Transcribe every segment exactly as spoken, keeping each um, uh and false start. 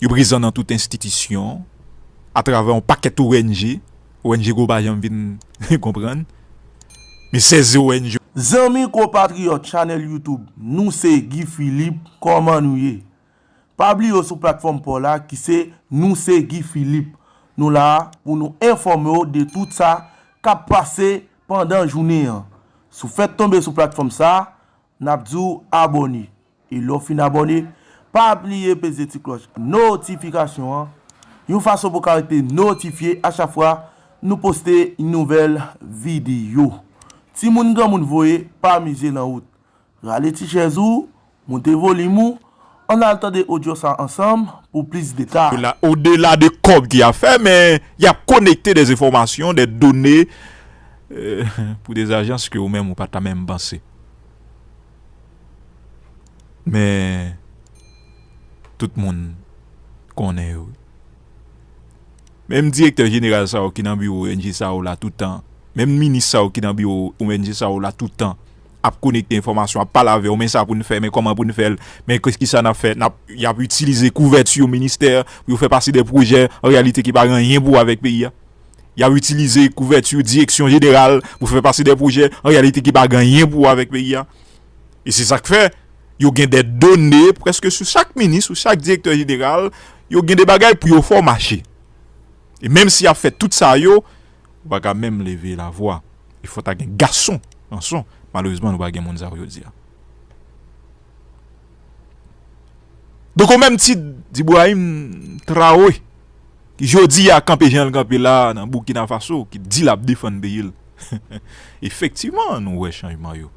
Yo prezan nan tout enstitisyon, atravè yon pakèt O N G. O N G ke w pa janm vin konprann. Men sèz O N G. Zanmi konpatriyòt chanèl YouTube, nou se Guy Philippe, kòman nou ye? Pa bliye w sou platfòm pa w la ki se Nou se Guy Philippe. Nou la a pou nou enfòme w de tout sa k ap pase pandan jounen an. Si w fèk tonbe sou platfòm sa a, n ap di w abòne. E lè w fin abòne, pa bliye peze ti klòch notifikasyon an, yon fason pou w ka rete notifye a chak fwa nou poste yon nouvèl videyo. Timoun granmoun voye, pa mize nan wout. Rale ti chèz ou, moute volim ou, ann al tande odyo sa ansanm pou plis detay. Odela, odela de kòb ki ap fè, men y ap konekte des informations, des données, euh, pou des agences ke ou menm ou pa ta menm panse. Men, tout moun konnen yo. Menm direktè jeneral sa yo ki nan biwo O N G sa yo la toutan, menm minis sa yo ki nan biwo O N G sa yo la toutan, ap konekte enfòmasyon, ap pale avè w, men sa pou n fè, men kòman pou n fè l, men kisa n ap fè, n ap, y ap itilize kouvèti ministè pou yo fè pase de pwojè, an reyalite ki pa gen anyen pou wè avèk peyi a. Y ap itilize kouvèti direksyon jeneral pou fè pase de pwojè, an reyalite ki pa gen anyen pou wè avèk peyi a. E se sa k fè, yo gen de done prèske sou chak minis, sou chak direktè jeneral, yo gen de bagay pou yo fè w mache. E menm si y ap fè tout sa yo, ou pa ka menm leve lavwa. E fò ta gen gason, ganson. Malerezman, nou pa gen moun sa yo jodi a. Donk, o menm tit, Ibrahim Traoré, ki jodi a kanpe jan l kanpe la nan Burkina Faso, ki di l ap defann peyi l. Efektivman, nou wè chanjman yo.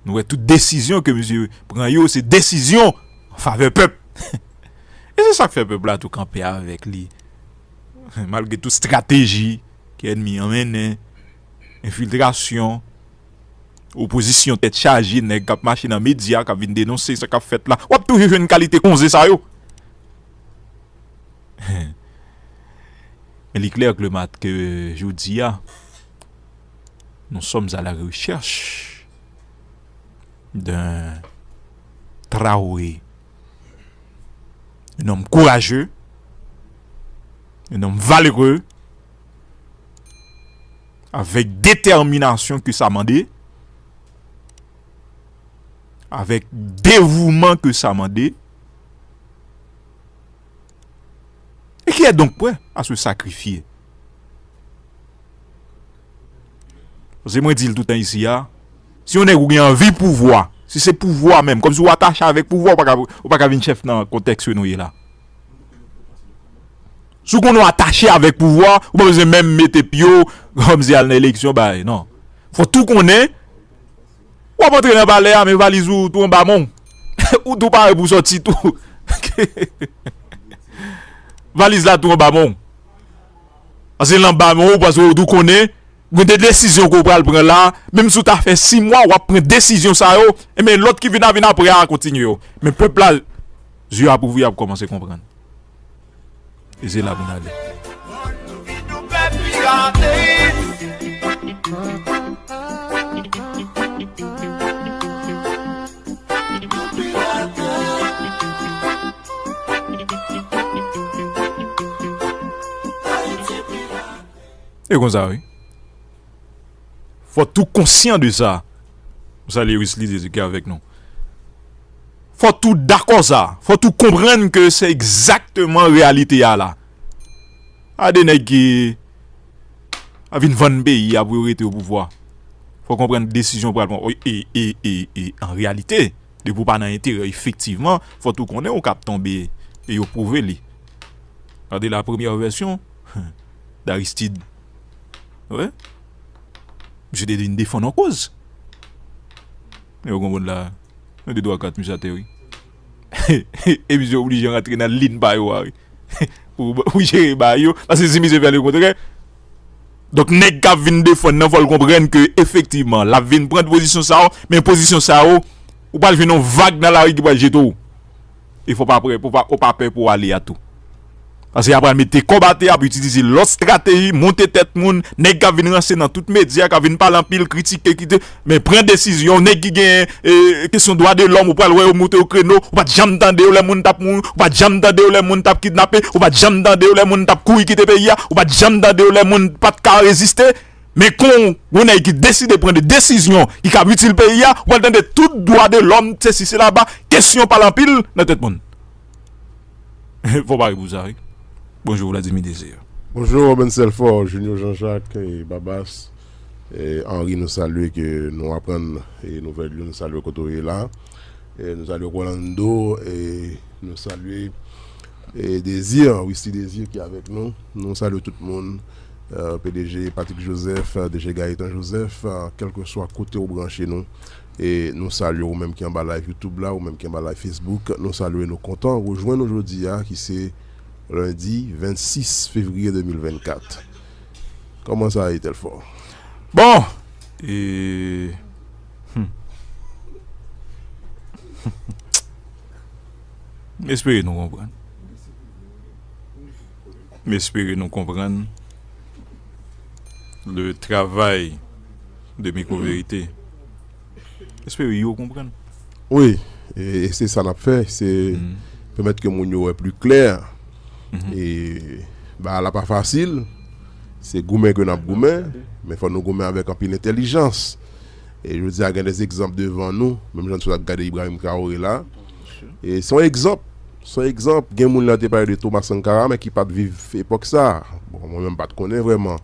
Nou wè tout desizyon ke misye pran yo, se desizyon an favè pèp. E se sa k fè pèp la tou kanpe avèk li. Malgre tout estrateji ke ènmi an mennen, enfiltrasyon, opozisyon tèt chaje, nèg k ap mache nan medya, k ap vin denonse sa k ap fèt la. W ap toujou jwenn kalite konze sa yo. Mais il est clair que le mat que je vous dis, ah, nous sommes à la recherche d'un Traoré, un homme courageux, un homme valeureux, avec détermination que ça demande, avec dévouement que ça demande, et qui est donc prêt à se sacrifier. Paske mwen di l toutan isi a, si yon nèg ou gen anvi pouvwa, si se pouvwa menm, kòmsi ou atache avèk pouvwa, ou pa ka, ou pa ka vin chèf nan kontèks ke nou ye la. Si w konnen w atache avèk pouvwa, ou pa bezwen menm mete pye w kòmsi al nan eleksyon, bay, non. Fò tou konnen, w ap antre nan palè a, men valiz ou tou anba men w. Ou tou pare pou sòti tou. Valiz la tou anba men w. Paske l anba men w, paske w tou konnen, gen de desizyon ke w pral pran la, menm si w ta fè sis mwa, w ap pran desizyon sa yo, enben lòt ki vin a vin apre a kontinye yo. Men pèp la, zye ap ouvri, y ap kòmanse konprann. E se la pou n ale. E konsa, wi. Fò tou konsyan de sa. M salye Wisly Désir ki avèk nou. Fò tou dakò sa. Fò tou konprann ke se egzakteman reyalite a la. A de nèg ki ap vin vann peyi a pou yo rete o pouvwa. Fò konprann desizyon pral pran. E, e, e, e, an reyalite, depi w pa nan enterè, efektivman, fò tou konnen ou k ap tonbe e yo pwouve li. Gade la premyè vèsyon d'Aristide. Wi. Misye te vin defann yon koz. Men ou konprann la, nou te dwe kat misye atè, wi. E misye oblije rantre nan liy pa yo a, wi. Pou, pou jere bagay yo. Paske si misye fè lekontrè, donk nèg k ap vin defann nan, fò l konprann ke efektivman, l ap vin pran pozisyon sa yo, men pozisyon sa yo, ou pral jwenn yon vag nan lari ki pral jete w. E fò w pa prè, fò w pa, w pa pè pou w ale a tou. Paske y ap pral mete kòb atè, y ap itilize lòt estrateji, monte tèt moun, nèg k ap vin ranse nan tout medya, k ap vin pale anpil, kritike, kite, men pran desizyon, nèg ki gen e, kesyon dwa de lòm, ou pral wè yo moute yo kreno, ou pa t janm tande yo lè moun t ap mouri, ou pa t janm tande yo lè moun t ap kidnape, ou pa t janm tande yo lè moun t ap kouri kite peyi a, ou pa t janm tande yo lè moun pa t ka reziste. Men kon yon nèg ki deside pran de desizyon ki kab itil peyi a, ou pral tande tout dwa de lòm, sesi, sela, ba, kesyon pale anpil nan tèt moun. Fò pare pou sa, wi. Bonjou, Vladimir Désir. Bonjou, Robinson Telfort, Junior Jean-Jacques, e, Babas, e, Henry, nou salye ke nou aprann, e, nouvèl yo, nou salye kote w ye la. E, nou salye Rolando, e, nou salye, e, Désir, Wisly Désir ki avèk nou. Nou salye tout moun, e, P D G Patrick Joseph, D G Gaëtan Joseph, e, kèlkeswa kote w branche nou. E nou salye ou menm ki anba live YouTube la, ou menm ki anba live Facebook. Nou salye, nou kontan rejwenn ou jodi a, ki se lendi vennsis fevriye de mil vennkat. Kòman sa ye, Telfort? Bon, e, hmm. M espere nou konprann. M espere nou konprann le travail de Micro Vérité. Espere yo konprann. Wi, e, e se sa n ap fè, se pèmèt ke moun yo wè pli klè. E bagay la pa fasil, se goumen ke n ap goumen, men fò nou goumen avèk anpil entèlijans. E jodi a gen de egzanp devan nou, menm jan nou sot ap gade Ibrahim Traoré la. E se yon egzanp, se yon egzanp, gen moun la te pale de Thomas Sankara, men ki pa t viv epòk sa. Bon, mwen menm m pa t konnen vrèman.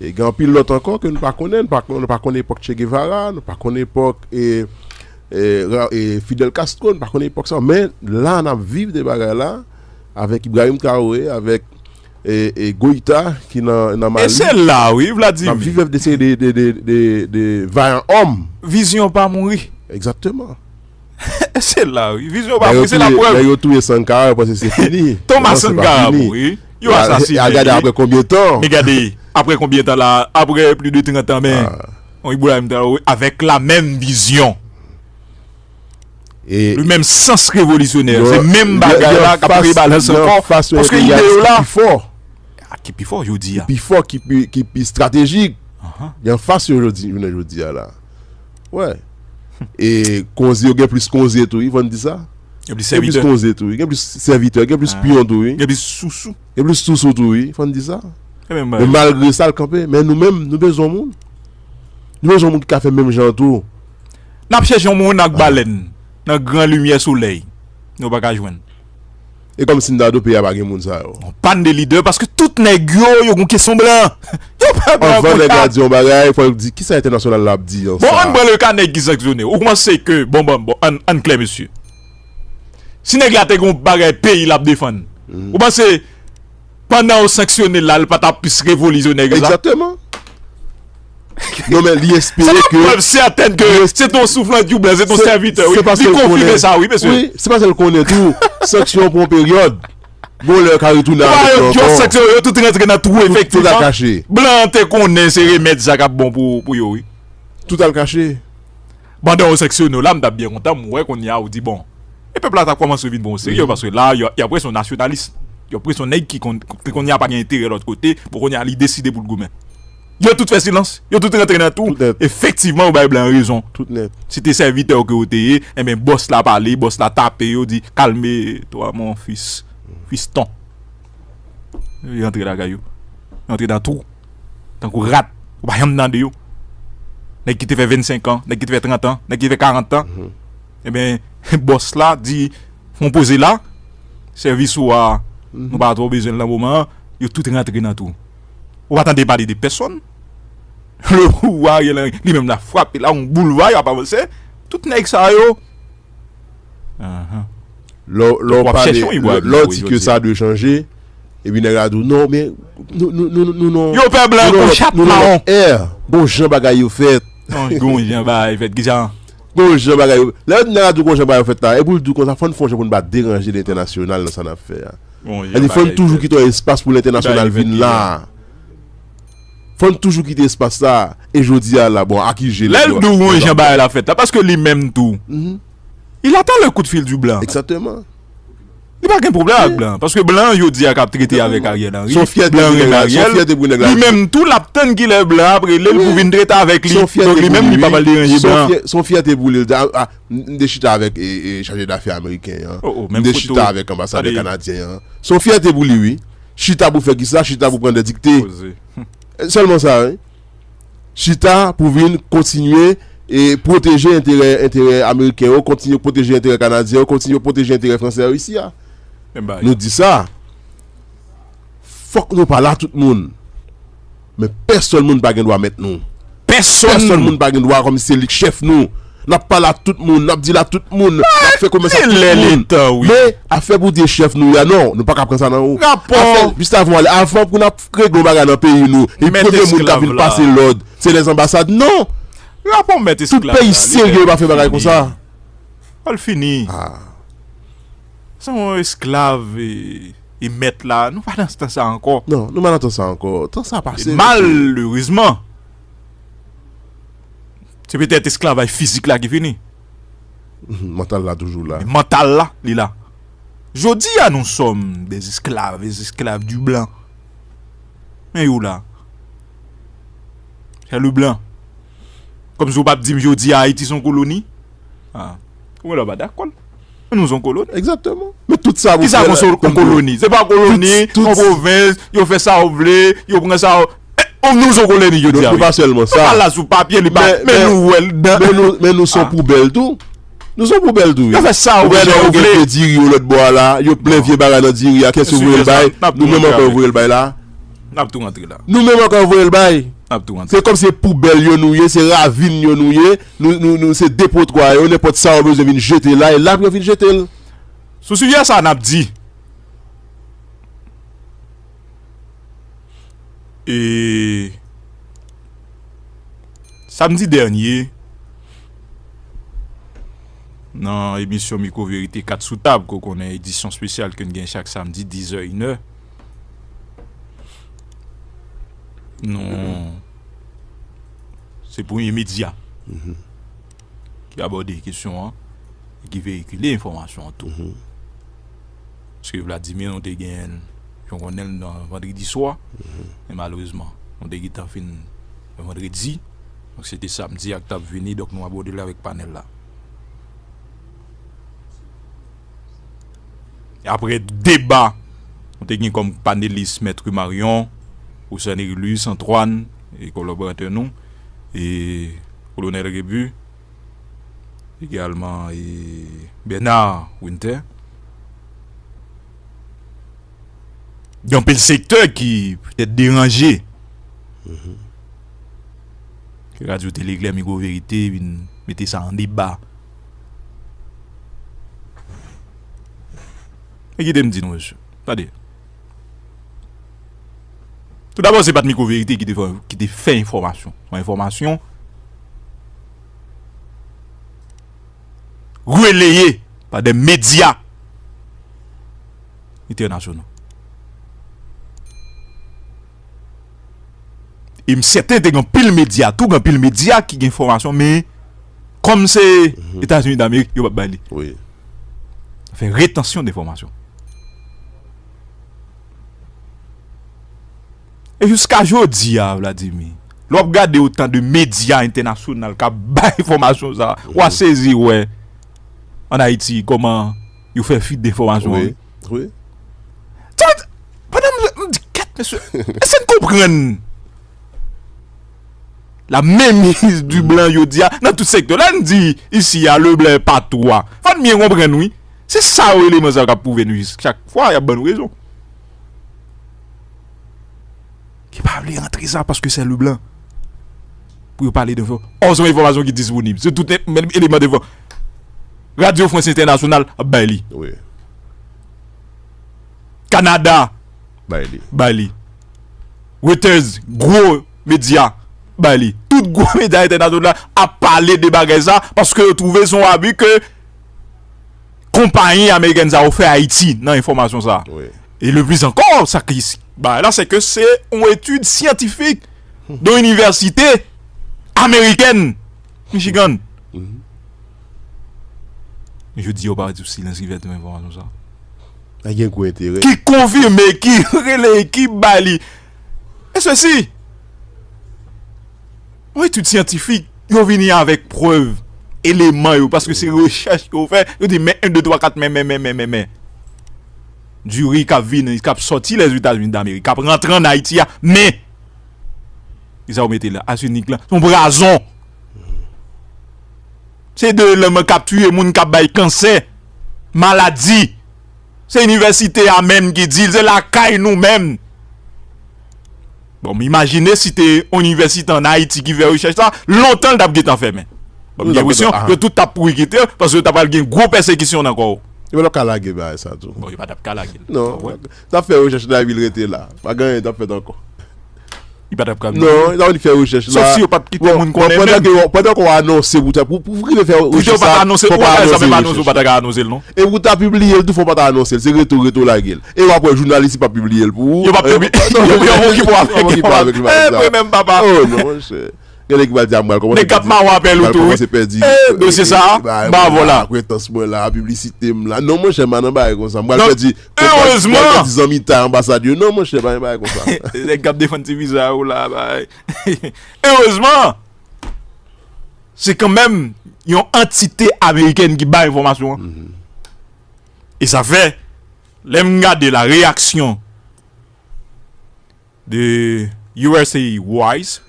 E gen anpil lòt ankò ke nou pa konnen, nou pa konnen, nou pa konnen epòk Che Guevara, nou pa konnen epòk e, e, Ra- e Fidel Castro, nou pa konnen epòk sa. Men la n ap viv de bagay la avèk Ibrahim Traoré, avèk e, e Goïta ki nan, nan Mali. E se la, wi, Vladimir. N ap viv de seri de, de, de, de, de vayan òm. Vizyon pa mouri. Egzakteman. E se la, wi. Vizyon pa mouri, se laprèv. Lè yo touye Sankara, yo panse se fini. Thomas Sankara mouri. Yo asasinen li. Gade apre konbyen tan. Men gade, apre konbyen tan la, apre plis de trant an, men, Ibrahim Traoré, avèk la menm vizyon. E le menm sans revolisyonè, se menm bagay la k ap touye balans ankò, paske ide yo la. Ki pi fò, ki pi fò jodi a. Ki pi fò, ki pi, ki pi estratejik. Li anfas yo jodi, jounen jodi a la. Wè. E konze, yo gen plis konze tou, wi, fò n di sa. Gen plis sèvitè. Gen plis konze tou, wi. Gen plis sèvitè, gen plis piyon tou, wi. Gen plis sousou. Gen plis sousou tou, wi, fò n di sa. Men malgre sa, l kanpe. Men nou menm, nou bezwen moun. Nou bezwen moun ki ka fè menm jan tou. N ap chèche yon moun ak balèn nan gran limyè solèy. Nou pa ka jwenn. E kòmsi n ta dwe peyi a pa gen moun sa yo. Yon pann de lidè, paske tout nèg yo, yo gon kesyon blan. Yo pa blan. Anvan nèg la di yon bagay, fò l di kisa entènasyonal la ap di an sa. Bon, ann pran le ka nèg ki sanksyone. Ou kòmanse ke, bon, bon, bon, ann, ann klè, mesye. Si nèg la te gon bagay peyi l ap defann, ou panse pandan yo sanksyone l la, l pa t ap plis revolisyonè ke sa? Egzakteman. Non, men li espere ke. Se yon prèv sètèn ke se t on souflantjou blan, se t on sèvitè, wi. Li konfime sa, wi, mesye. Wi, se paske l konnen tou, sanksyon pou yon peryòd. Bon, lè yo ka retounen avèk yo ankò. Yo sanksyon, yo tout rantre nan twou, efektivman. Tout al kache. Blan an te konnen se remèd sa k ap bon pou, pou yo, wi. Tout al kache. Pandan yo sanksyone yo la, m t ap byen kontan, m wè kounye a ou di, bon, e pèp la t ap kòmanse vin pran w serye, paske la, y ap wè se yon nasyonalis. Y ap wè se yon nèg ki konn, ki kounye a pa gen enterè lòt kote, bon, kounye a li deside pou l goumen. Yo tout fè silans, yo tout rantre nan twou. Tout nèt. Efektivman, yo bay blan yo rezon. Tout nèt. Se te sèvitè yo ke yo te ye, enben, bòs la pale, bòs la tape yo, di, kalme twa, mon fils, fiston. Yo rantre lakay yo. Yo rantre nan twou. Tankou rat. Ou pa janm tande yo. Nèg ki te fè vennsenk an, nèg ki te fè trant an, nèg ki te fè karant an. Enben, bòs la di, fè yon poze la. Sèvis ou a, nou pa twò bezwen l nan moman an. Yo tout rantre nan twou. Ou pa tande pale de pèsonn. Le pouvwa, Ariel Henry, li menm la frape la, yon boulva, y ap avanse. Tout nèg sa yo, Lè w, lè w pale, lè w di ke sa dwe chanje, epi nèg la di w, non, men nou, nou, nou, nou, non. Yo pè blan gon chat mawon. Gon jan bagay yo fèt. Gon jan bagay fèt, kijan? Gon jan bagay yo. Lè nèg la di w gon jan bagay yo fèt la, e pou l di w konsa, fò n fè yon jan pou n pa deranje lentènasyonal nan sa n ap fè a. Sètadi fò n toujou kite yon espas pou lentènasyonal vin la. Fò n toujou kite espas sa. E jodi a la, bon, akize l. Lè l di w yon jan bagay la fèt la, paske li menm tou, il attend le coup de fil du blanc. Egzakteman. Li pa gen pwoblèm ak blan, paske blan yo di a k ap trete avèk Ariel Henry, blan renmen Ariel, li menm tou l ap tann kilè blan ap rele l pou vin trete avèk li. Donk li menm li pa pral deranje blan. Se yon fyète pou li. L di, a, a, m te chita avèk e, e, chaje dafè ameriken an. M te chita avèk anbasadè kanadyen an. Se yon fyète pou li, wi. Chita pou fè kisa? Chita pou pran de dikte. Sèlman sa, wi. Chita pou vin kontinye e pwoteje enterè, enterè ameriken yo, kontinye pwoteje enterè kanadyen yo, kontinye pwoteje enterè fransè yo isi a. Nou di sa, fòk nou pale a tout moun. Men pèsonn moun pa gen dwa mèt nou. Pèsonn moun pa gen dwa kòmsi se li k chèf nou. N ap pale a tout moun, n ap di l a tout moun, n ap fè komès a tout moun. Men afè pou di e chèf nou ye a, non, nou pa ka pran sa nan ou. Afè, jis avan w ale, avan pou n ap regle yon bagay nan peyi nou, e premye moun k ap vin pase lòd, se lèzanbasad. Non! Tout peyi serye pa fè bagay konsa. Rapò mèt esklav la, li fini. L fini. Se yon esklav e, e mèt la. Nou pa nan tan sa ankò. Non, nou pa nan tan sa ankò. Tan sa pase, mesye. Malerezman, se petèt esklavaj fizik la ki fini. Mantal la toujou la. Men mantal la, li la. Jodi a, nous sommes des esclaves, des esclaves du blanc. Men yo la. C'est le blanc. Kòmsi w p ap di m jodi a Ayiti se yon koloni. Ah. Ou wè la w pa dakò. Men nou se yon koloni. Egzakteman. Men tout sa pou fè la, kisa yon koloni? Se pa koloni, yon pwovens, yo fè sa yo vle, yo pran sa yo. Eh, nou se yon koloni jodi a, wi. Nou pa sèlman sa. Nou pa la sou papye, li pa, men nou wè l dan. Men nou, men nou se yon poubèl tou. Nou se yon poubèl tou, wi. Yo fè sa yo vle, yo gen vye diri yo lòt bò a la, yo plen vye bagay nan diri a, kiyès yo voye l bay? Nou menm ankò yo voye l bay la. N ap tou rantre la. Nou menm ankò yo voye l bay. N ap tou rantre. Se kòmsi se poubèl yo nou ye, se ravin yo nou ye, nou, nou, nou se depotwa yo, nenpòt sa yo bezwen vin jete la, e la pou yo vin jete l. Sou sijè sa, n ap di, e, samdi dènye, nan emisyon Mikwo Verite kat sou tab, ke w konnen, edisyon espesyal ke n gen chak samdi, diz è, inè, nou, se premye medya ki abòde kesyon an e ki veyikile enfòmasyon an tou. Paske Vladimir, nou te genyen l, jan w konnen l, nan vandredi swa, men malerezman, nou te gentan fin vandredi. Donk, se te samdi a k t ap vini, donk, nou abòde l avèk panèl la. Apre deba, nou te gen kòm panelis Mèt Marion, Pwofesè Nerilus Antoine, e kolaboratè nou, e Kolonèl Rebu, egalman, e Bernard Winter. Gen anpil sektè ki petèt deranje ke Radyo Tele Eklè, Mikwo Verite vin mete sa an deba. E kite m di nou, mesye. Tande. Toudabò, se pa t Mikwo Verite ki te fè, ki te fè enfòmasyon. Se yon enfòmasyon releye pa de medya entènasyonal. E m sèten te gen anpil medya, tou gen anpil medya ki gen enfòmasyon, men kòm se Etazini Damerik, yo p ap bay li. Wi. Fè retansyon de enfòmasyon. E jiska jodi a, Vladimir, lè w ap gade otan de medya entènasyonal k ap bay enfòmasyon sa, w a sezi wè ann Ayiti kòman yo fè fuit de enfòmasyon an, wi. Wi. Sa vle di, pandan m, m di, kèt, mesye, èske n konprann la menmiz di blan jodi a nan tout sektè? Lè n di isi a, le blan est partout a, fò n byen konprann, wi. Se sa yo eleman sa yo k ap pwouve nou jis chak fwa, y ap ban nou rezon. Ki pa vle rantre sa paske se le blan. Pou yo pale de enfò-, ò, se yon enfòmasyon ki disponib. Se tout menm eleman de enfò-, Radyo Frans Entènasyonal ap bay li. Wi. Kanada bay li. Bay li. Reuters, gwo medya, bay li. Tout gwo medya entènasyonal ap pale de bagay sa paske yo twouve se yon abi ke konpayi amerikèn sa yo fè Ayiti nan enfòmasyon sa. Wi. E le plis ankò, sa ki, bagay la, se ke se yon etid syantifik de yon inivèsite amerikèn, Michigan. Mhm. Jodi a, yo parèt sou silans ki fè tout enfòmasyon sa. Sa gen gwo enterè. Ki konfime, ki rele, ki ba li. E sesi, yon etid syantifik, yo vini avèk prèv, eleman yo, paske se rechèch ke yo fè, yo di men en, de, twa, kat, men, men, men, men, men, men. Diri k ap vini, k ap sòti Lèzetazini Damerik, k ap rantre ann Ayiti a, men. Kisa yo mete la? Asenik lan. Se yon pwazon. Se de eleman k ap tiye moun, k ap bay kansè, maladi. Se inivèsite a menm ki di l, se lakay nou menm. Bon, m imajine si te yon inivèsite ann Ayiti ki fè rechèch sa, lontan l t ap gentan fèmen. Bon, m gen enpresyon, yo tout t ap kouri kite l, paske yo ta pral gen gwo pèsekisyon nan kò yo. Yo pa t ap ka lage bagay sa tou. Bon, yo pa t ap ka lage l. Non, t ap fè rechèch lavi l rete la. Pa gen anyen t ap fèt ankò. Li pa t ap ka vini. Non, li ta vin fè rechèch la. Sòf si yo pa t kite moun konnen menm. Pandan ke, pandan ke w anonse pou, pou, pou rive fè rechèch sa, fò w pa anonse rechèch. Ou pa ta ka anonse l, non. E pou ta pibliye l tou, fò w pa ta anonse l. Se reto, reto lage l. E w ap wè jounalis, li p ap pibliye l pou ou. Yo p ap pibliye. Yo p ap okipe w avèk li. Yo p ap okipe w avèk li, pa egzanp. Eh, mwen menm, papa. Oh, non, monchè. Gen nèg ki pral di a m pral kòmanse pèdi. Nèg k ap mawa apèl ou tou, wi. Pral kòmanse pèdi. Eh, dosye sa a, m pa avè w la. Akwentans mwen la, piblisite m la. Non, monchè, m pa nan bagay konsa. M pral pèdi, m pral pèdi zanmitay anbasad yo. Non, monchè, pa gen bagay konsa. Nèg k ap defann ti viza yo la, bay. Erezman, se kanmenm yon antite amerikèn ki bay enfòmasyon an. E sa fè, lè m gade la reyaksyon de U S A Wise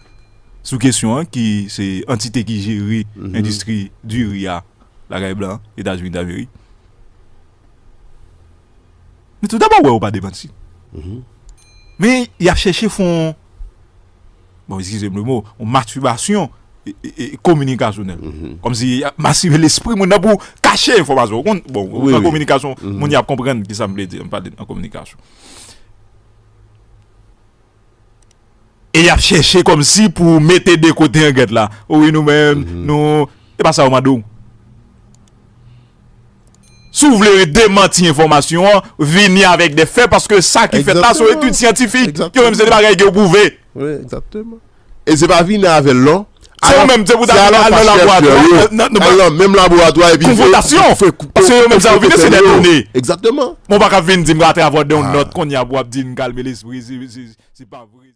sou kesyon an, ki se antite ki jere endistri diri a lakay blan Etazini Damerik. Men tou dabò, wè yo pa demanti. Men y ap chèche fè yon, bon, eskize m le mo, yon mastibasyon e, e, e, kominikasyonèl. Kòmsi y ap mastibye lespri moun nan pou kache enfòmasyon. Ou konn, bon, nan kominikasyon, moun y ap konprann kisa m vle di, m pale nan kominikasyon. E y ap chèche kòmsi pou mete de kote angèt la. O wi, nou menm, nou, e pa sa yo mande w. Si w vle demanti enfòmasyon an, vini avèk de fè, paske sa ki fèt la, se yon etid syantifik. Yo menm, se de bagay ke yo pwouve. Wi, egzakteman. E se pa vini avè l, non. Se ou menm, se pou ta vini al nan laboratwa, nan, nan, al nan menm laboratwa, epi fè, fè, fè, paske yo menm sa yo vini, se de done. Egzakteman. Mwen pa ka vin di m atravè de yon nòt kounye a pou w ap di m kalme lespri, se, se, se pa vre.